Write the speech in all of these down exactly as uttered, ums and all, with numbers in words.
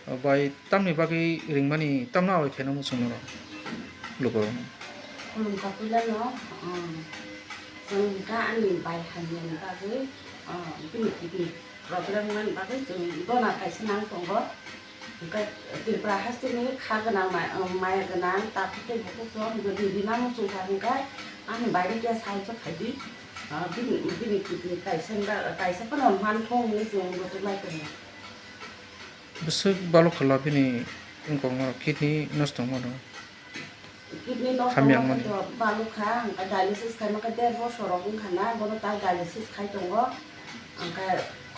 Bai tamni bagwi ringmani, tamno abai khaina muchung norok lukurokno? Khulumkha puilano, um, chwng hwnkha ani bai hamyani bagwi, um, bini kidney problem wngmani bagwi chwng donor kaisa nang tongo. Hwnkhe Tripura hasteni kha gwnang, ma-, um, maya gwnang, takhuk tei bukhuk rok jodi rina muchung kha hwnkhe ani bai rok khe sahajyo khaidi. Uh, bini, bini kidney kaisa, kaisa phano man thung hwnwi chwng muchung lai tongo. Bwswk balok khala bini wngkokno kidney nosto wngmano? Kidney nosto hamya wngmani wngmani. To balok kha, hwnkhe dialysis khaima khe der bosor rok wngkha na, bono ta dialysis khai tongo. Hwnkhe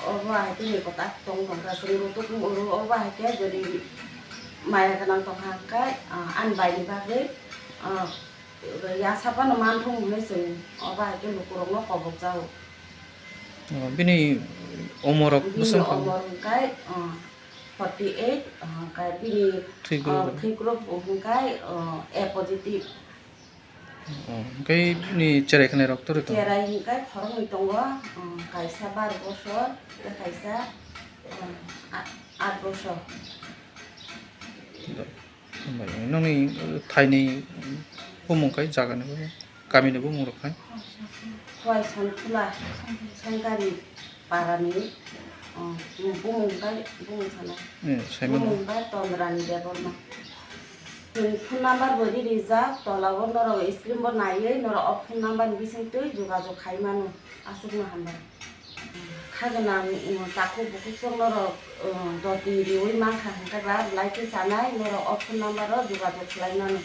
obo hai khe ni kwtak tong tongkha, chwng rutuk oro obo hai khe jodi maya gwnang tongkha hwnkhe, ah, ani bai ni bagwi, ah, ya saphano man thung hwnwi chwng obo hai khe lukurokno kobok jago. Oh, bini umor rok bini bwswk wngkha? Umor hwnkhe, ah, forty eight, ah, hwnkhe bini, thwi group, ah, thwi group hwnkhe, ah, A positive. Oh, hwnkhe bini cherai khwnairok toroi tongo? Cherai hwnkhe khoroknwi tongo, ah, kaisa bar bosor tei kaisa, ah, a-, aat bosor. Hambai, nokni thaini bumung khai jagani bumung, kamini bumung rok khai? Hwai Sankhula, Sankari parani, oh, bumung khai, bumung sana. Eh, saimano. Bumung bai Tondrani Debbarma. Chwng phone number bo ri rijak, tola o norok screen bo naiwi norok o phone number ni bising twi jogajog khai mano. Aswkno hambai. Kha gwnang, um, takhuk bukhuk chwng norok, um, doti riwi mankha hwnkhe ba belai khe chanai, norok o phone number o jogajog khlai mano.